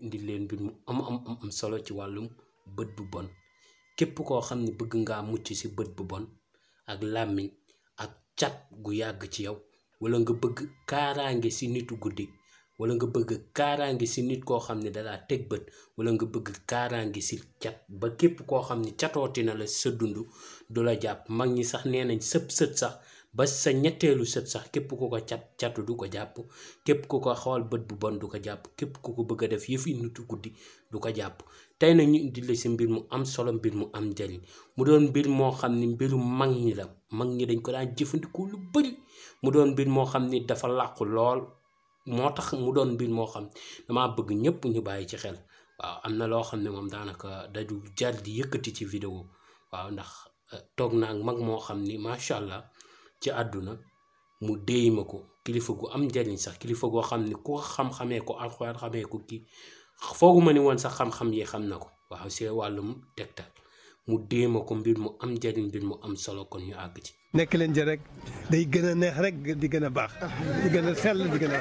indi leen mbir mu am solo ci wàllum bët bu bon képp koo xam ne bëgg ngaa mucc ci bët bu bon ak làmmiñ ak cat gu yàgg ci yow wala nga bëgg kaaraange ci nitu guddi wala nga bëgg kaaraange ci nit koo xam ne dalaa teg bët wala nga bëgg kaaraange ci cat ba képp koo xam ne catooti na la sa dund du la jàpp mag ñi sax nee nañ sët sax ba sa ñetteelu sët sax képp ku ko catu du ko jàpp képp ku ko xool bët bu bon du ko jàpp képp ku ko bëgg a def yëfi nitu guddi du ko jàpp tey nag ñu indi la ci mbir mu am solo mbir mu am njariñ mu doon mbir moo xam ne mbiru mag ñi la mag ñi dañ ko daan jëfandikoo lu bari mu doon mbir moo xam ni dafa làqu lool moo tax mu doon mbir moo xam dama bëgg ñëpp ñu bàyyi ci xel waaw am na loo xam ne moom daanaka daju jar di yëkkati ci vidéo waaw ndax toog naa ak mag moo xam ni macha allah ci àdduna mu déy ma ko kilifa gu am njariñ sax kilifa goo xam ni ku xam-xamee ko alxuraan xamee ko kii foogu ma ni woon sax xam-xam yi xam na ko waaw si wàllum tegtal mu déy ma ko mbir mu am njariñ mbir mu am solo kon ñu àgg ci. nekk leen ci rek day gën a neex rek di gën a baax di gën a sell di gën a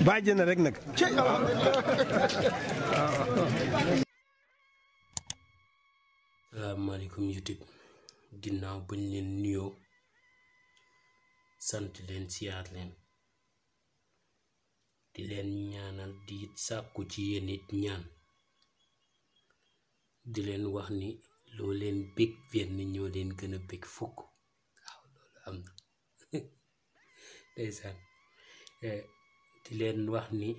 bàjj na rek nag. salaamaaleykum YouTube ginnaaw bañ leen nuyoo sant leen siyaar leen di leen ñaanal di sàkku ci yéen it ñaan di leen wax ni loo leen bég benn ñoo leen gën a bég fukk waaw loolu am na ndeysaan di leen wax ni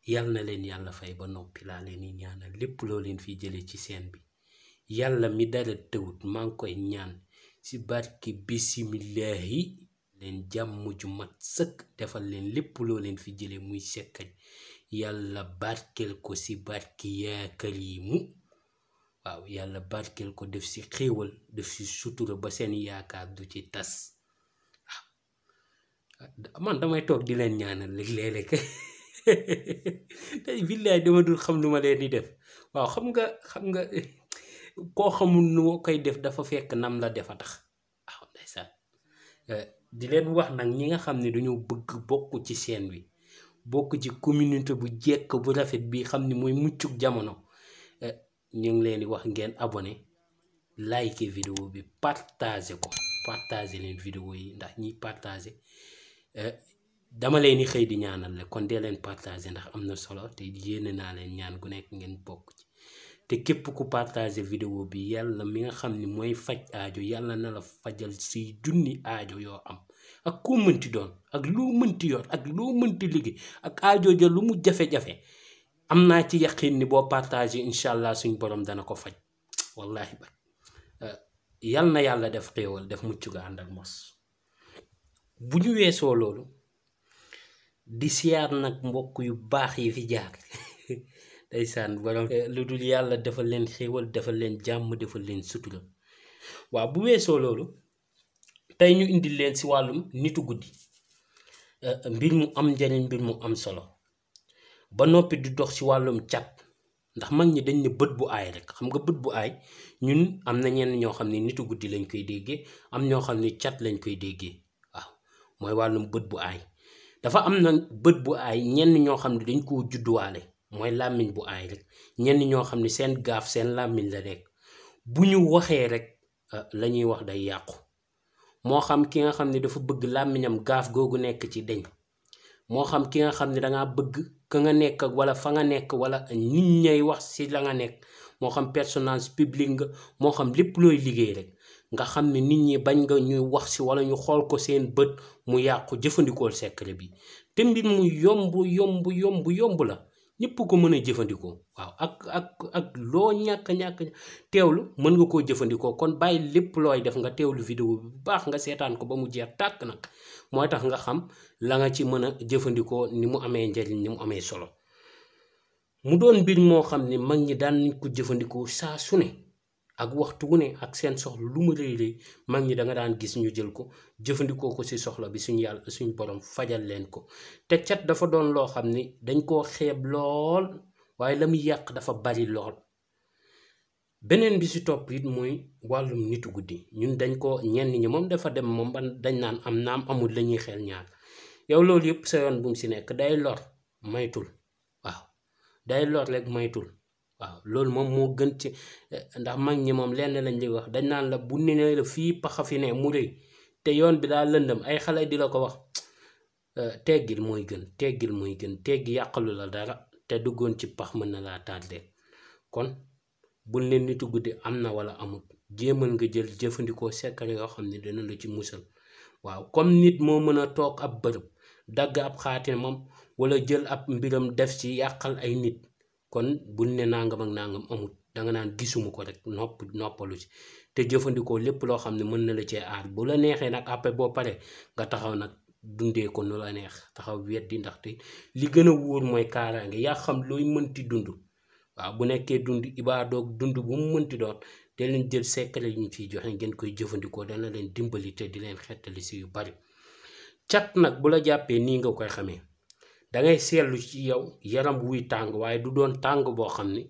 yal na leen yàlla fay ba noppi laa leen di ñaanal lépp loo leen fi jële ci seen bi yàlla mi dara tëwut maa ngi koy ñaan ci barki bisimillahi leen jàmm ju mat sëkk defal leen lépp loo leen fi jële muy sekkañ yàlla barkel ko ci barki yaa karimu waaw yàlla barkel ko def ci xéewal def ci sutura ba seen yaakaar du ci tas waaw man damay toog di leen ñaanal léeg-léeg tey billaay dama dul xam lu ma leen di def waaw xam nga koo xamul nu ma koy def dafa fekk nam la defa tax waaw ndeysaan di leen wax nag ñi nga xam ne dañoo bëgg bokk ci seen wi bokk ci communauté bu jekk bu rafet bi xam ni mooy muccuk jamono ñu ngi leen di wax ngeen abonné like vidéo bi partager ko partager leen vidéo yi ndax ñiy partager dama leen di xëy di ñaanal la kon dee leen partager ndax am na solo te yéene naa leen ñaan gu nekk ngeen bokk ci te képp ku partager vidéo bi yàlla mi nga xam ni mooy faj aajo yàlla na la fajal si junni aajo yoo am ak koo mënti doon ak loo mënti yor ak loo mënti liggéey ak aajo ja lu mu jafe-jafe am naa ci yaqin ni boo partager incha allah suñ borom dana ko faj wallahi ba yal na yàlla def xéewal def mucc ga ànd ak mos bu ñu weesoo loolu di siyaar nag mbokk yu baax yi fi jaar ndeysaan borom lu dul yàlla defal leen xéewal defal leen jàmm defal leen sutura waaw bu weesoo loolu tey ñu indi leen ci wàllum nitu guddi mbir mu am njariñ mbir mu am solo ba noppi di dox ci wàllum cat ndax mag ñi dañ ne bët bu aay rek xam nga bët bu aay ñun am na ñenn ñoo xam ne nitu guddi lañ koy déggee am ñoo xam ne cat lañ koy déggee waaw mooy wàllum bët bu aay dafa am na bët bu aay ñenn ñoo xam ne dañ koo judduwaale mooy làmmiñ bu aay rek ñenn ñoo xam ne seen gaaf seen làmmiñ la rek bu ñu waxee rek la ñuy wax day yàqu moo xam ki nga xam ne dafa bëgg làmmiñam gaaf googu nekk ci deñ moo xam ki nga xam ne dangaa bëgg ka nga nekk wala fa nga nekk wala nit ñay wax ci la nga nekk moo xam personnage public nga moo xam lépp looy liggéey rek nga xam ne nit ñi bañ nga ñuy wax ci wala ñu xool ko seen bët mu yàqu jëfandikool secret bi te mbir mu yomb la ñëpp ko mën a jëfandikoo waaw ak loo ñàkk teewlu mën nga koo jëfandikoo kon bàyyi lépp looy def nga teewlu vidéo bi bu baax nga seetaan ko ba mu jeex tàkk nag mooy tax nga xam la nga ci mën a jëfandikoo ni mu amee njariñ ni mu amee solo mu doon mbir moo xam ne mag ñi daan nañ ko jëfandikoo saa su ne ak waxtu wu ne ak seen soxla lu mu rëy mag ñi da nga daan gis ñu jël ko jëfandikoo ko ci soxla bi suñu yàlla suñ borom fajal leen ko te cat dafa doon loo xam ni dañ koo xeeb lool waaye la muy yàq dafa bari lool beneen bi ci topp it mooy wàllum nitu guddi ñun dañ ko ñenn ñi moom dafa dem moom dañ naan am naam amul la ñuy xel ñaar yow loolu yëpp sa yoon bu mu ci nekk day lor maytul waaw day lor rek maytul waaw loolu moom moo gën ci ndax mag ñi moom lenn lañ di wax dañ naan la bu ne la fii paxa fi ne mu rëy te yoon bi daa lëndëm ay xale di la ko wax teggil mooy gën teggi yàqalu la dara te duggoon ci pax mën na laa tardé kon bul leen nitu guddi am na wala amut jéemal nga jël jëfandikoo secret yoo xam ne dina la ci musal waaw comme nit moo mën a toog ab bërëb dagg ab xaatimam wala jël ab mbiram def ci yàqal ay nit kon bul ne nangam ak nangam amut danga naan gisuma ko rek noppalu ci te jëfandikoo lépp loo xam ne mën na la cee aar bu la neexee nag après boo paree nga taxaw nag dundee ko nu la neex taxaw weddi ndaxte li gën a wóor mooy kaaraange yaa xam looy mënti dund waaw bu nekkee dund ibaadoog dund bu mu mënti doon te leen jël secret yi ñu fiy joxe ngeen koy jëfandikoo dana leen dimbali te di leen xettali si yu bari cat nag bu la jàppee nii nga koy xamee dangay seetlu ci yow yaram wuy tàng waaye du doon tàng boo xam ni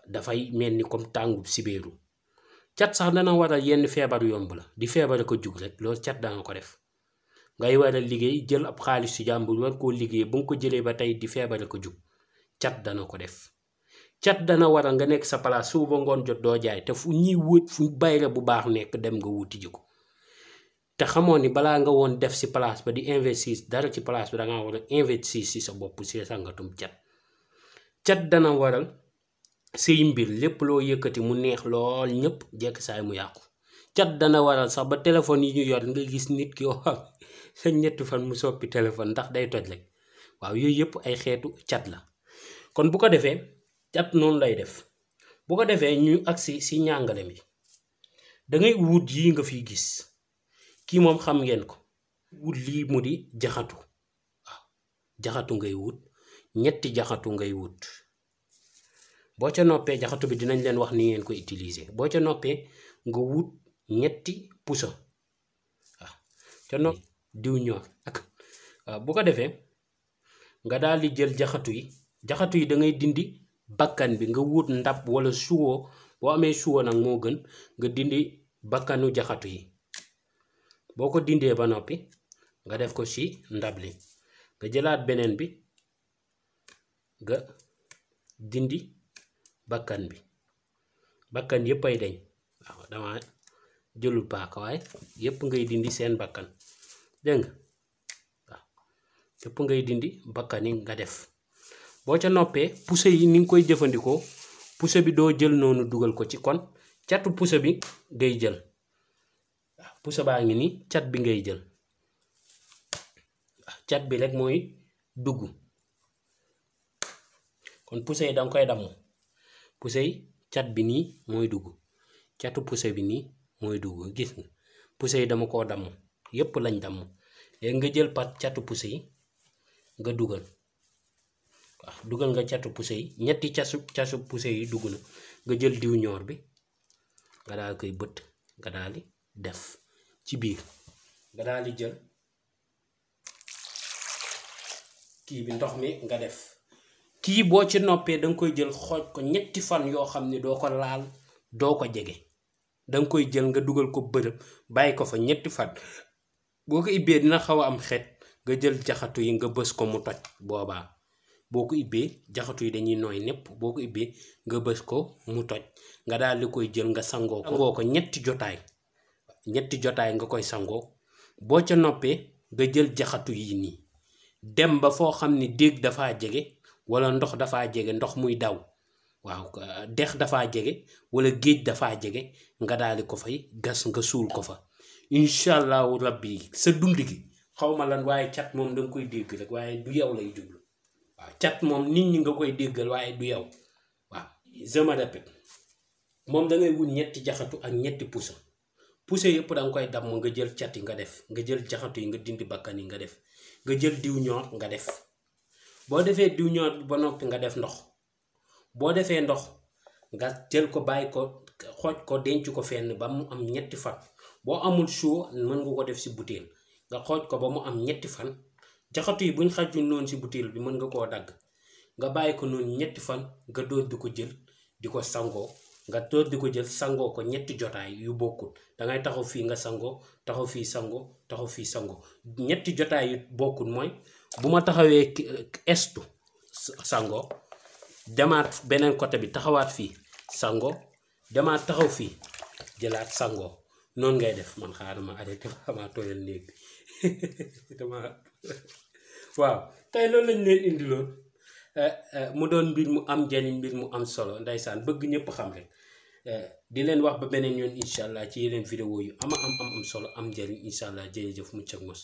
dafay mel ni comme tàngu sibéeru cat sax dana waral yenn feebar yomb la di feebar ko jug rek loolu cat danga ko def ngay war a liggéey jël ab xaalis su jàmbur war koo liggéey bu nga ko jëlee ba tey di feebar ko jug cat dana ko def cat dana waral nga nekk sa place suba ngoon jot doo jaay te fu ñuy wut fu bayre bu baax nekk dem nga wuti ji ko te xamoon ni balaa nga woon def si place ba di investir dara ci place bi dangaa war a investir si sa bopp si sangatum cat dana waral say mbir lépp loo yëkkati mu neex lool ñëpp jekk saay mu yàqu cat dana waral sax ba téléphone yi ñu yor nga gis nit ki wax sa ñetti fan mu soppi téléphone ndax day toj rek waaw yooyu yëpp ay xeetu cat la kon bu ko defee cat noonu lay def bu ko defee ñu agsi si njàngale mi dangay wut yi nga fiy gis kii moom xam ngeen ko wut lii mu di jaxatu waaw jaxatu ngay wut ñetti jaxatu ngay wut boo ca noppee jaxatu bi dinañ leen wax ni ngeen ko utiliser boo ca noppee nga wut ñetti puso waaw ca nopp diw ñor ak waaw bu ko defee nga daal di jël jaxatu yi da ngay dindi bakkan bi nga wut ndab wala suwoo boo amee suwoo nag moo gën nga dindi bakkanu jaxatu yi boo ko dindee ba noppi nga def ko ci ndab li nga jëlaat beneen bi nga dindi bakkan yépp ay dañ waaw dama jëlul paaka waaye yépp ngay dindi seen bakkan dégg nga waaw yépp ngay dindi bakkan yi nga def boo ca noppee puso yi ni nga koy jëfandikoo puso bi doo jël noonu dugal ko ci kon catu puso bi ngay jël waaw puso baa ngi ni cat bi ngay jël waaw cat bi rek mooy dugg kon puso yi danga koy damm puso yi cat bi nii mooy dugg catu puso bi nii mooy dugg gis nga puso yi dama koo damm yépp lañ damm léegi nga jël pat catu puso yi nga dugal waaw dugal nga catu puso yi ñetti casu puso yi dugg na nga jël diw ñoor bi nga daal koy bët nga daal di def ci biir nga daal di jël kii bi ndox mi nga def kii boo ci noppee danga koy jël xooj ko ñetti fan yoo xam ne doo ko laal doo ko jege danga koy jël nga dugal ko bërëb bàyyi ko fa ñetti fan boo ko ibbee dina xaw a am xeet nga jël jaxatu yi nga bës ko mu toj boobaa boo ko ibbee jaxatu yi dañuy nooy nepp boo ko ibbee nga bës ko mu toj nga daal di koy jël nga sangoo ko ñetti jotaay nga koy sangoo boo ca noppee nga jël jaxatu yi nii dem ba foo xam ne déeg dafaa jege wala ndox dafaa jege ndox muy daw waaw dex dafaa jege wala géej dafaa jege nga daal di ko fay gas nga suul ko fa incha allahu rabbi sa dund gi xaw ma lan waaye cat moom danga koy dégg rek waaye du yow lay jublu waaw cat moom nit ñi nga koy déggal waaye du yow waaw je me répète moom dangay wut ñetti jaxatu ak ñetti puso yëpp danga koy damm nga jël cat yi nga def nga jël jaxatu yi nga dindi bakkan yi nga def nga jël diw ñoor nga def boo defee diw ñoor bi ba noppi nga def ndox boo defee ndox nga jël ko bàyyi ko xooj ko denc ko fenn ba mu am ñetti fan boo amul suu mën nga ko def si butéel nga xooj ko ba mu am ñetti fan jaxatu yi buñ xajul noonu si butéel bi mën nga koo dagg nga bàyyi ko noonu ñetti fan nga door di ko jël di ko sangoo nga door di ko jël sangoo ko ñetti jotaay yu bokkul dangay taxaw fii nga sangoo taxaw fii sangoo taxaw fii sangoo ñetti jotaay yu bokkul mooy bu ma taxawee estu sango demaat beneen côté bi taxawaat fii sango demaat taxaw fii jëlaat sango noonu ngay def man xaaral ma arrêté ma tooyal néeg bi dama waaw tey loolu lañ leen indiloon mu doon mbir mu am njariñ mbir mu am solo ndeysaan bëgg ñëpp xam rek di leen wax ba beneen yoon incha allah ci yeneen vidéo yu am solo am njariñ incha allah jërëjëf mucc ak mos